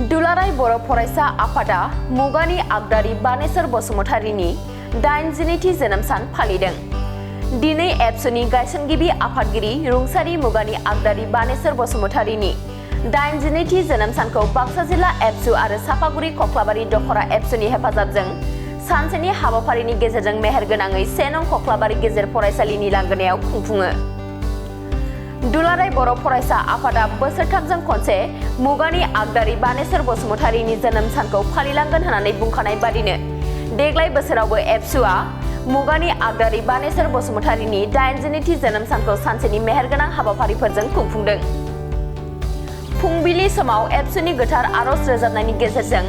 दुलाराय बर' फरायसा आफादा मुगानि आगदारि बानेश्वर बसुमतारीनि 80थि जोनोम सान फालिदों। दिनै एबसुनि गायसनगिरि आफादगिरि रुंसारि मुगानि आगदारि बानेश्वर बसुमतारीनि 80थि जोनोम सानखौ बाक्सा जिल्ला एबसु आरो सापागुरि कक्लाबारि दखरा एबसुनि हेफाजाबजों सानसेनि हाबाफारिनि गेजेरजों मेहेरगोनाङै 1 नं कक्लाबारि गेजेर फरायसालिनि लांगोनायाव खुंफुङो। दुलाराय बर' फरायसा आफादा बोसोरथामजों खनसे मुगानि आगदारि बानेश्वर बसुमतारीनि जोनोम सानखौ फालिलांगोन होननानै बुंखानाय बादिनो देग्लाय बोसोरावबो एबसुआ मुगानि आगदारि बानेश्वर बसुमतारीनि 80थि जोनोम सानखौ सानसेनि मेहेरगोनां हाबाफारिफोरजों खुंफुंदों। फुंबिलि समाव एबसुनि गोथार आरज रोजाबनायनि गेजेरजों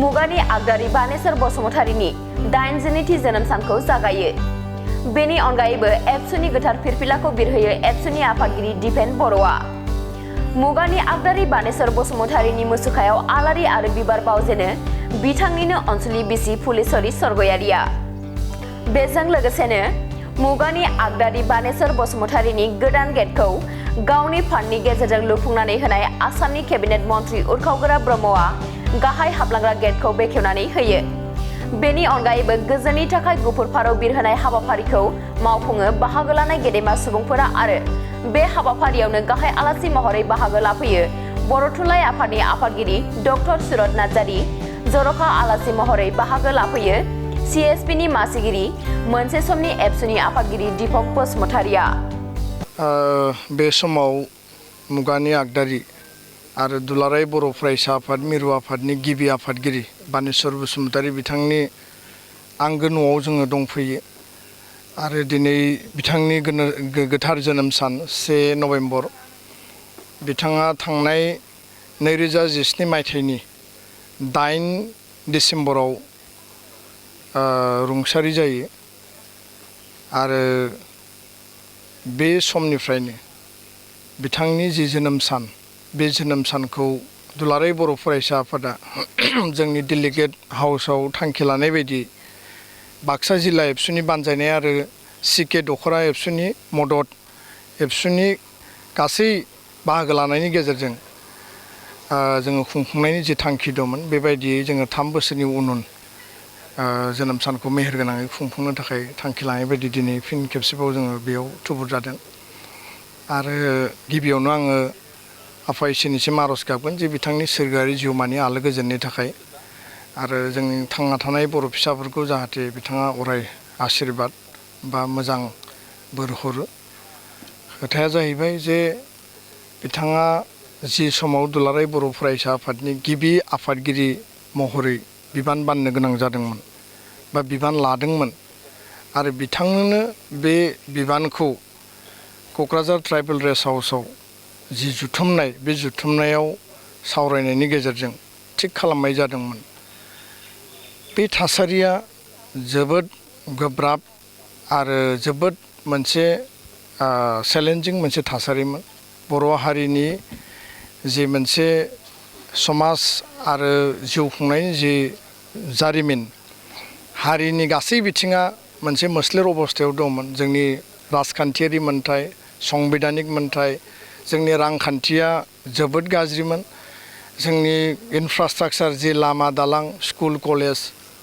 मुगानि आगदारि बानेश्वर बसुमतारीनि 80थि जोनोम सानखौ जागायो। बेनि अनगायैबो एबसुनि गोथार फिरफिलाखौ बिरहोयो एबसुनि आफादगिरि दिपेन बर'आ। मुगानि आगदारि बानेश्वर बसुमतारीनि मुसुखायाव आलारि आरो बिबार बावजेनो बिथांनिनो अनसुलि बिसि फुलेश्वरी स्वर्गयारिया। बेजों लोगोसेनो मुगानि आगदारि बानेश्वर बसुमतारीनि गोदान गेटखौ गावनि फान्डनि गेजेरजों लुफुंनानै होनाय आसामनि केबिनेट मन्त्रि उरखावगोरा ब्रह्मआ गाहाय हाबलांग्रा गेटखौ बेखेवनानै होयो। बेनि अनगायैबो गोजोननि थाखाय गुफुर फारौ बिरहोनाय हाबाफारिखौ मावफुङो बाहागो लानाय गेदेमा सुबुंफोरा आरो बे हाबाफारियावनो गाहाय आलासि महरै बाहागो लाफैयो बर' थुनलाइ आफादनि आफादगिरि डक्टर सुरत नार्जारी, जर'खा आलासि महरै बाहागो लाफैयो CSPनि मासिगिरि मोनसे समनि एबसुनि आफादगिरि दीपक बसुमतारीया। बे समाव मुगानि आगदारि आरो दुलाराय बर' फरायसा आफाद मिरु आफादनि गिबि आफादगिरि बानेश्वर बसुमतारी बिथांनि आंगो न'आव जोङो दंफैयो आरो दिनै बिथांनि गोथार जोनोम सान 1 नभेम्बर। बिथाङा थांनाय 2017 मायथाइनि 8 डिसेम्बराव रुंसारि जायो आरो बे समनिफ्रायनो बिथांनि जि जोनोम सान बे जोनोम सानखौ दुलाराय बर' फरायसा आफादा जोंनि डेलिगेट हाउसआव थांखि लानाय बायदि बाक्सा जिल्ला एबसुनि बानजायनाय आरो CK दखरा एबसुनि मदद एबसुनि गासै बाहागो लानायनि गेजेरजों जोङो खुंफुंनायनि जि थांखि दंमोन बेबायदियै जोङो 3 बोसोरनि उन जोनोम सानखौ मेहेरगोनाङै खुंफुंनो थाखाय थांखि लानाय बायदि दिनै फिन खेबसेबाव जोङो बेयाव थुबुर जादों आरो गिबियावनो आङो आफा इसोरनिसिम आरज गाबगोन जे बिथांनि सोरगोआरि जिउमानि आलो गोजोननि थाखाय आरो जोंनि थांना थानाय बर' फिसाफोरखौ जाहाथे बिथाङा अराय आशीर्बाद बा मोजां बोर हरो। खोथाया जाहैबाय जे बिथाङा जि समाव दुलाराय बर' फरायसा आफादनि गिबि आफादगिरि महरै बिबान बाननो गोनां जादोंमोन बा बिबान लादोंमोन आरो बिथांनोनो बे बिबानखौ क'क्राझार ट्राइबेल रेस्ट हाउसआव जि जुथुमनाय बे जुथुमनायाव सावरायनायनि गेजेरजों थिग खालामनाय जादोंमोन। बे थासारिया जोबोद गोब्राब आरो जोबोद मोनसे चेलेन्जिं मोनसे थासारिमोन। बर' हारिनि जि मोनसे समाज आरो जिउ खुंनायनि जि जारिमिन हारिनि गासै बिथिङा मोनसे मोस्लेर अबस्थायाव दंमोन। जोंनि राजखान्थियारि मोन्थाय, संबिधानिक मोन्थाय, जोंनि रांखान्थिया जोबोद गाज्रिमोन। जोंनि इनफ्रास्ट्राक्चार जि लामा दालां स्कुल कलेज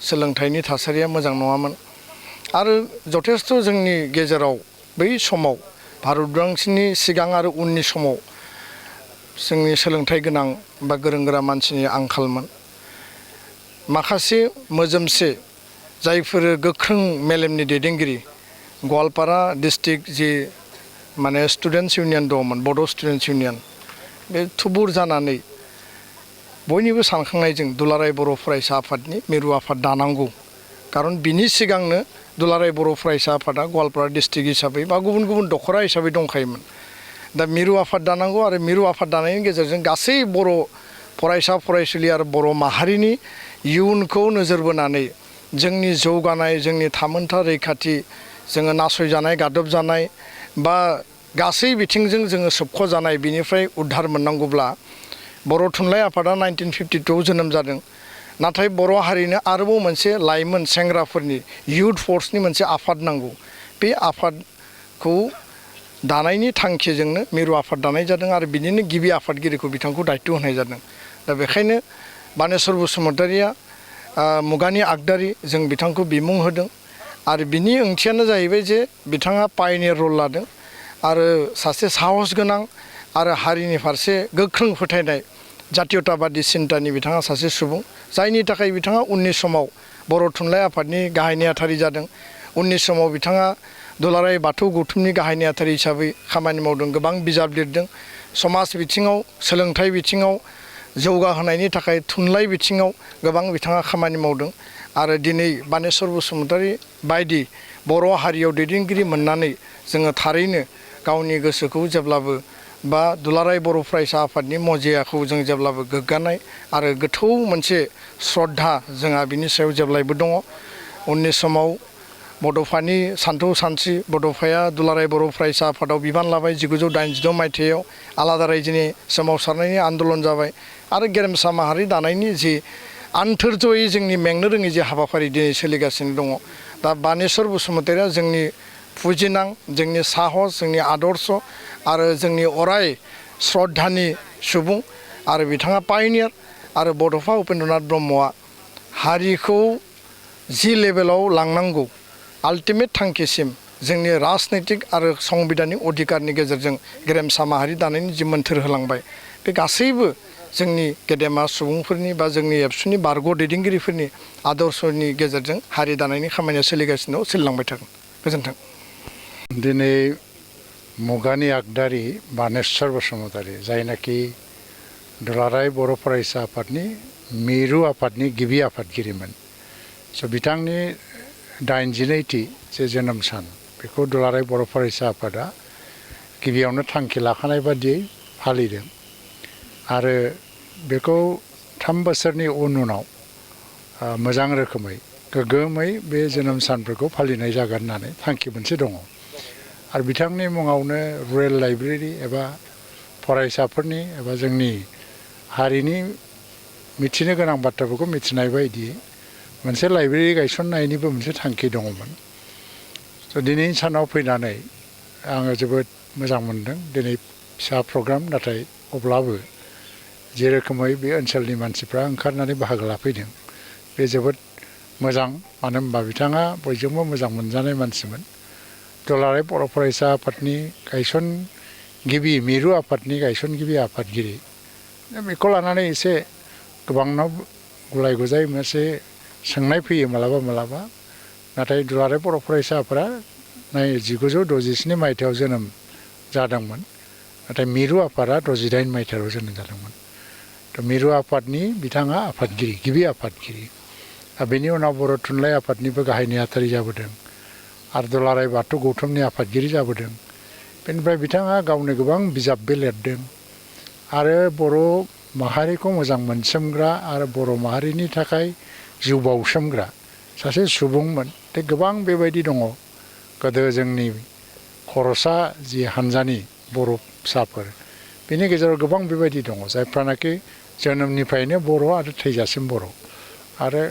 सोलोंथाइनि थासारिया मोजां नङामोन आरो जथेस्थ' जोंनि गेजेराव बै समाव भारत उदांस्रिनि सिगां आरो उननि समाव जोंनि सोलोंथाइ गोनां बा गोरों गोरा मानसिनि आंखालमोन। माखासे मोजोमसे जायफोर गोख्रों मेलेमनि दैदेनगिरि गवालपारा डिस्ट्रिक्ट जि माने स्टुडेन्टस इउनियन दंमोन बड' स्टुडेन्टस इउनियन बे थुबुर जानानै बयनिबो सानखांनायजों दुलाराय बर' फरायसा आफादनि मिरु आफाद दानांगौ। खारन बिनि सिगांनो दुलाराय बर' फरायसा आफादा गवालपारा डिस्ट्रिक्ट हिसाबै बा गुबुन गुबुन दखरा हिसाबै दंखायोमोन। दा मिरु आफाद दानांगौ आरो मिरु आफाद दानायनि गेजेरजों गासै बर' फरायसा फरायसुलि आरो बर' माहारिनि इयुनखौ नोजोर बोनानै जोंनि जौगानाय, जोंनि थामोनथा रैखाथि, जोङो नासयजानाय गादबजानाय बा गासै बिथिंजों जोङो सोबख'जानाय बिनिफ्राय उद्धार मोननांगौब्ला बर' थुनलाइ आफादा 1952 जोनोम जादों। नाथाय बर' हारिनो आरोबाव मोनसे लाइमोन सेंग्राफोरनि इयुथ फर्सनि मोनसे आफाद नांगौ। बे आफादखौ दानायनि थांखिजोंनो मिरु आफाद दानाय जादों आरो बिनिनो गिबि आफादगिरिखौ बिथांखौ दायित्व होनाय जादों। दा बेखायनो बानेश्वर बसुमतारिया मुगानि आगदारि जों बिथांखौ बिमुं होदों आरो बिनि ओंथियानो जाहैबाय जे बिथाङा पायनियर रल लादों आरो सासे साहस गोनां आरो हारिनि फारसे गोख्रों फोथायनाय जातीयताबादि सिन्तानि बिथाङा सासे सुबुं जायनि थाखाय बिथाङा उननि समाव बर' थुनलाइ आफादनि गाहाय नेहाथारि जादों। उननि समाव बिथाङा दुलाराय बाथौ गौथुमनि गाहाय नेहाथारि हिसाबै खामानि मावदों, गोबां बिजाब लिरदों। समाज बिथिङाव, सोलोंथाइ बिथिङाव जौगाहोनायनि थाखाय थुनलाइ बिथिङाव गोबां बिथाङा खामानि मावदों आरो दिनै बानेश्वर बसुमतारि बायदि बर' हारियाव दैदेनगिरि मोननानै जोङो थारैनो गावनि गोसोखौ जेब्लाबो बा दुलाराय बर' फरायसा आफादनि मजियाखौ जों जेब्लाबो गोग्गानाय आरो गोथौ मोनसे श्रद्धा जोंहा बिनि सायाव जेब्लायबो दङ। उननि समाव बड'फानि सानथौ सानस्रि बड'फाया दुलाराय बर' फरायसा आफादाव बिबान लाबाय 1986 मायथाइयाव आलादा रायजोनि सोमावसारनायनि आन्दलन जाबाय आरो गेरेमसा माहारि दानायनि जि आन्थोरजयै जोंनि मेंनो रोङै जे हाबाफारि दिनै सोलिगासिनो दङ। दा बानेश्वर बसुमतारिया जोंनि फुजिनां, जोंनि साहस, जोंनि आदर्श आरो जोंनि अराय श्रद्धानि सुबुं आरो बिथाङा पायनियार आरो बड'फा उपेन्द्रनाथ ब्रह्मआ हारिखौ जि लेभेलाव लांनांगौ आल्टिमेट थांखिसिम जोंनि राजनैतिक आरो संबिधानिक अधिकारनि गेजेरजों गेरेमसा माहारि दानायनि जि मोन्थोर होलांबाय बे गासैबो जोंनि गेदेमा सुबुंफोरनि बा जोंनि एबसुनि बारग' दैदेनगिरिफोरनि आदर्शनि गेजेरजों हारि दानायनि खामानिया सोलिगासिनो दं, सोलिलांबाय थागोन। गोजोन्थों। दिनै मुगानि आगदारि बानेश्वर बसुमतारि जायनाखि दुलाराय बर' फरायसा आफादनि मिरु आफादनि गिबि आफादगिरिमोन। स' बिथांनि 82थि जे जोनोम सान बेखौ दुलाराय बर' फरायसा आफादा गिबियावनो थांखि लाखानाय बादियै फालिदों आरो बेखौ 3 बोसोरनि उनाव मोजां रोखोमै गोग्गोमै बे जोनोम सानफोरखौ फालिनाय जागोन होननानै थांखि मोनसे दङ आरो बिथांनि मुङावनो रुरेल लाइब्रेरि एबा फरायसाफोरनि एबा जोंनि हारिनि मिथिनो गोनां बाथ्राफोरखौ मिथिनाय बायदि मोनसे लाइब्रेरि गायसननायनिबो मोनसे थांखि दङमोन। स' दिनैनि सानाव फैनानै आङो जोबोद मोजां मोनदों। दिनै फिसा प्रग्राम, नाथाय अब्लाबो जे रोखोमै बे ओनसोलनि मानसिफ्रा ओंखारनानै बाहागो लाफैदों बे जोबोद मोजां। मानो होनबा बिथाङा बयजोंबो मोजां मोनजानाय मानसिमोन। दुलाराय बर' फरायसा आफादनि गायसनगिरि मिरु आफादनि गायसनगिरि आफादगिरि बेखौ लानानै एसे गोबांनाव गुलाय गुजाय मोनसे सोंनाय फैयो मालाबा मालाबा। नाथाय दुलाराय बर' फरायसा आफादा 1967 मायथाइयाव जोनोम जादोंमोन, नाथाय मिरु आफादा 68 मायथाइयाव जोनोम जादोंमोन। थ' मिरु आफादनि बिथाङा आफादगिरि, गिबि आफादगिरि। बेनि उनाव बर' थुनलाइ आफादनिबो गाहाय नेहाथारि जाबोदों आरो दुलाराय बाथौ गौथुमनि आफादगिरि जाबोदों। बेनिफ्राय बिथाङा गावनो गोबां बिजाबबो लिरदों आरो बर' माहारिखौ मोजां मोनसोमग्रा आरो बर' माहारिनि थाखाय जिउ बाउसोमग्रा सासे सुबुंमोन। गोबां बेबायदि दङ। गोदो जोंनि खर'सा जि हान्जानि बर' फिसाफोर बेनि गेजेराव गोबां बेबायदि दङ जायफ्रानाखि जोनोमनिफ्रायनो बर' आरो थैजासिम बर' आरो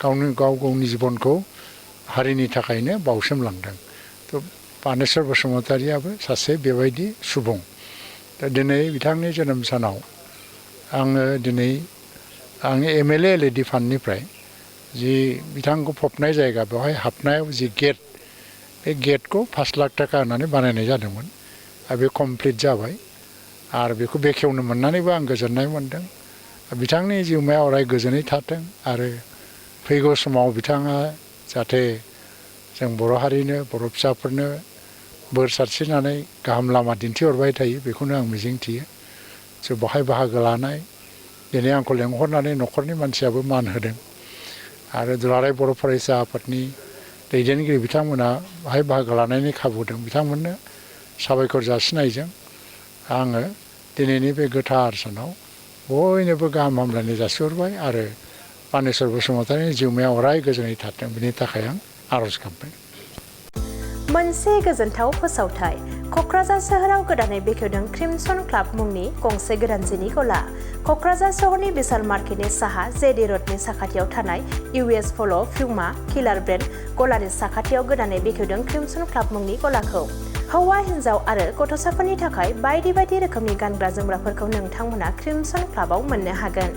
गावनि जिबनखौ हारिनि थाखायनो बाउसोमलांदों। थ' बानेश्वर बसुमतारियाबो सासे बेबायदि सुबुं। दा दिनै बिथांनि जोनोम सानाव आङो दिनै आंनि MLA LAD फान्डनिफ्राय जि बिथांखौ फबनाय जायगा बेवहाय हाबनायाव जि गेट, बे गेटखौ 5 लाख थाखा होनानै बानायनाय जादोंमोन आरो बे कमप्लिट जाबाय आरो बेखौ बेखेवनो मोननानैबो आं गोजोननाय मोन्दों। बिथांनि जिउमाया अराय गोजोनै थाथों आरो फैगौ समाव बिथाङा जाहाथे जों बर' हारिनो, बर' फिसाफोरनो बोर सारस्रिनानै गाहाम लामा दिन्थिहरबाय थायो बेखौनो आं मिजिंथियो। स' बेवहाय बाहागो लानाय दिनै आंखौ लेंहरनानै न'खरनि मानसियाबो मान होदों आरो दुलाराय बर' फरायसा आफादनि दैदेनगिरि बिथांमोना बाहाय बाहागो लानायनि खाबु होदों। बिथांमोननो साबायखर जासिनायजों आङो दिनैनि बे गोथार सानाव बयनोबो गाहाम हामलायनाय जासिहरबाय आरो बानेश्वर बसुमतारिनि जिउमाया अराय गोजोनै थाथों बेनि थाखाय आं आर'ज गाबबाय। मोनसे गोजोनथाव फोसावथाय। क'क्राझार सोहोराव गोदानै बेखेवदों क्रिमसन क्लाब मुंनि गंसे गोदान जिनि गला। क'क्राझार सहरनि बिशाल मार्केटनि साहा जेडि र'डनि साखाथियाव थानाय US पल', प्युमा, किलार ब्रेन्ड गलानि साखाथियाव गोदानै बेखेवदों क्रिमसन क्लाब मुंनि गलाखौ। हौवा, हिन्जाव आरो गथ'साफोरनि थाखाय बायदि बायदि रोखोमनि गानग्रा जोमग्राफोरखौ नोंथांमोना क्रिमसन क्लाबाव मोननो हागोन।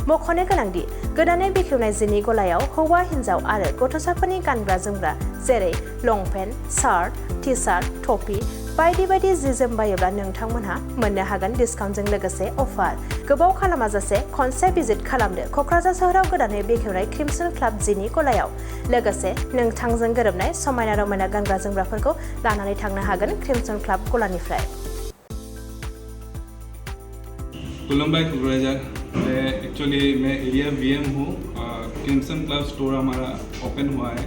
मख'नो गोनांदि गोदानै बेखेवनाय जिनि गलायाव हौवा हिन्जाव आरो गथ'साफोरनि गानग्रा जोमग्रा जेरै लंपेन्ट, शार्ट, टि शार्ट, टपि बायदि बायदि जि जोम बायोब्ला नोंथांमोनहा मोननो हागोन डिसकाउन्टजों लोगोसे अफार। गोबाव खालामाजासे खनसे भिजिट खालामदो क'क्राझार सोहोराव गोदानै बेखेवनाय क्रिमसन क्लाब जिनि गलायाव। लोगोसे नोंथांजों गोरोबनाय समायना रमायना गानग्रा जोमग्राफोरखौ लानानै थांनो हागोन क्रिमसन क्लाब गलानिफ्राय। खुलुमबाय क'क्राझार। मैं एरिया VM हूँ। क्रिमसन क्लब स्टोर हमारा ओपन हुआ है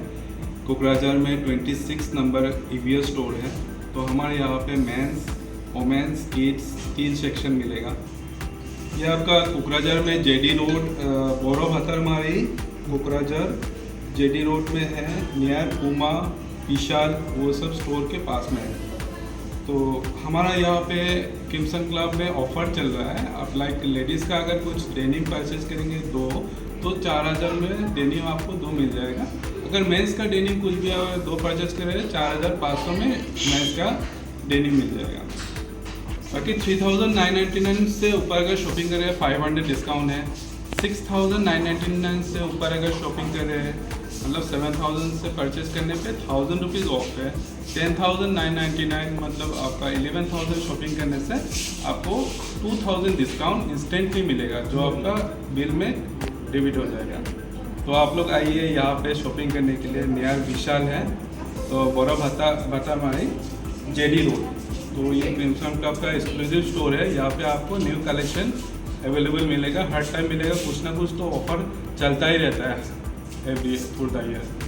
कोकराझार में 26 नंबर EVS स्टोर है। तो हमारे यहाँ पे मेंस, वोमेंस, किड्स 3 सेक्शन मिलेगा। ये आपका कोकराझार में JD road, Boro Hatarmari Kokrajhar JD road में है, नियर पूमा, विशाल वो सब स्टोर के पास में है। तो हमारा यहाँ पे क्रिमसन क्लब में ऑफ़र चल रहा है। आप लाइक लेडीज़ का अगर कुछ डेनिम परचेज करेंगे तो 4000 में डेनिम आपको 2 मिल जाएगा। अगर मेंस का डेनिम कुछ भी अगर 2 परचेज करें 4500 में मेंस का डेनिम मिल जाएगा। बाकी 3999 से ऊपर अगर शॉपिंग करें 500 डिस्काउंट है। 6999 से ऊपर अगर शॉपिंग करें मतलब 7000 से परचेज करने पे 1000 रुपीज़ ऑफ है। 10,999 मतलब आपका 11,000 शॉपिंग करने से आपको 2000 डिस्काउंट इंस्टेंटली मिलेगा जो आपका बिल में डेबिट हो जाएगा। तो आप लोग आइए यहाँ पे शॉपिंग करने के लिए। नियर विशाल है तो बोरा भतामारी JD रोड। तो ये क्रिमसन क्लब का एक्सक्लूसिव स्टोर है। यहाँ पे आपको न्यू कलेक्शन अवेलेबल मिलेगा, हर टाइम मिलेगा। कुछ ना कुछ तो ऑफर चलता ही रहता है एवरी फुल द ईयर।